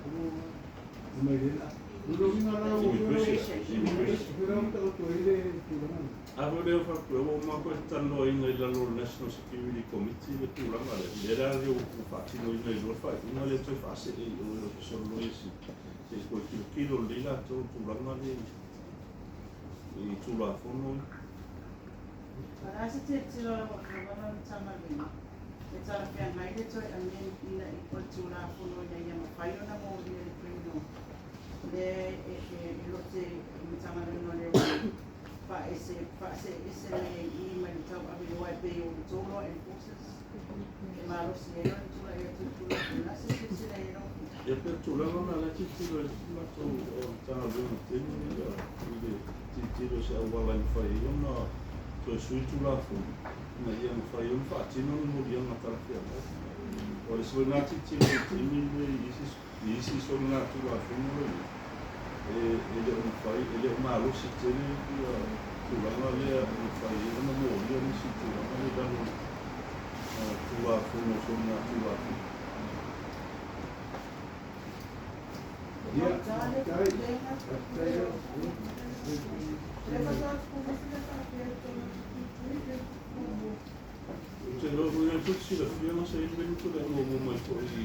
Tulafono e mai le la. O lona uiga la ua Immigration. Immigration. O lea ua taoto ai le tulaga lea. A foi lea faapea ua uma foi talanoaina i lalo o le National Security Committee le tulaga lea, lea la lea ua faatinoina i loa le faaiuga lea toe faasee i o i le Ofisa o le Loia Sili, se i toe tilotilo lelei latou i tulaga lea i Tulafono ia. O le a se tilotilo a lau Afioga ma le Matagaluega e talafeagai le toe amend ina o le Tulafono ina ia mafai ona molia e le criminal lea e lote i Matagaluega o Leoleo faaese faasee mai ai i i mai le tauave aua e pei o outou law enforcers e malosi ai ona tulai atu i le Tulafono. O le a se silasila i ai lau Afioga? Ia pei o le tulaga lena o lea e tilotilo ai le matou Matagaluega i le taimi lenei i le tilotilo i se auala e mafai ai ona toe sui le Tulafono ina ia mafai ai ona faatino ni moliaga talafeagai. O le isi foi lena tilotilo i le taimi lenei i isi soligatulafono la e i ai, e le o mafai, e le o malosi tele ia tulaga lea e mafai ai ona molia nisi tulaga lea i lalo o Tulafono o soligatulafono. Ia, faafetai. Faafetai lau Ou te iloa foi o lea tou te silafia na sa i ai le mea na tulai muamua mai foi i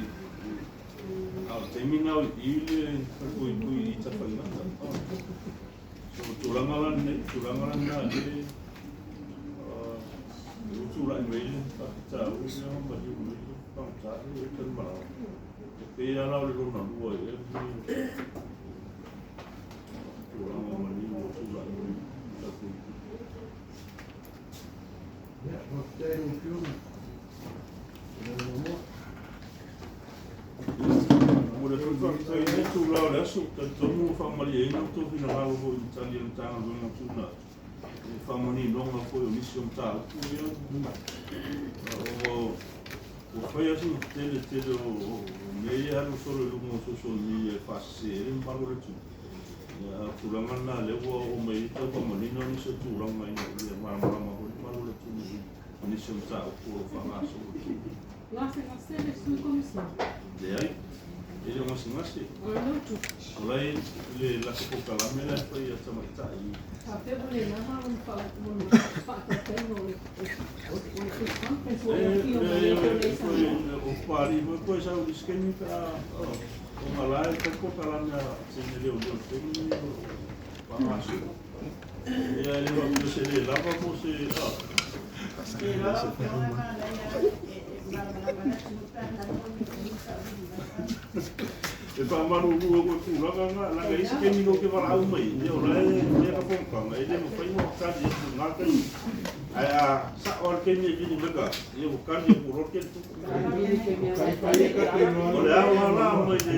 a o le taimi lena o i i le falepuipui i Tafaigata. So o tulaga la lenei, tulaga la lena lea ua tulai mai ai le faafitauli lea ma maliu mai le pagota lea i Tanumalala. E pei lava la o le lona lua ea lenei tulaga maliu ua tulai mai i Falepuipui. Ia, faafetai i lau Afioga. Momoli atu le faafetai i lenei itula o le aso, e talitonu ua faamalieina outou finagalo foi i tali a le Matagaluega ua tuuina atu, i le faamaninoga foi o nisi o mataupu ia. Ua fai lava sina tele tele o mea ia e alu solo i luga o social media e faasese ai le mamalu o le atunuu. A o le tulaga lena o lea ua oo mai ai tau faamanino nisi o tulaga ina ia malamalama foi le mamalu o le atunuu i nisi o mataupu o lo o faagasolo. Gasegase le Sui Komisina. Leai, e le o gasegase. O le lotu. O la e i le latou polokalame la e fai a tamaitai. Faapea ua le lava lona faatautaiga o le press conference ua e afio mai ai pei ona e saunoa. O Papalii foi po e sau i le isi taimi pe a ona o la e fai polokalame a teine leoleo i le taimi lenei o lo o faagasolo. Ia e le faapea se le lava mo se. E faamalulu atu i tulaga na, leaga e i ai se taimi tou te valaau mai ai, ia o la e mea ka fonotaga, e le mafai ona tali atu i na taimi. Ae a sao lava le taimi e vili mai ka, ia ua tali atu loa le telefoni. O le ao lava la mai le.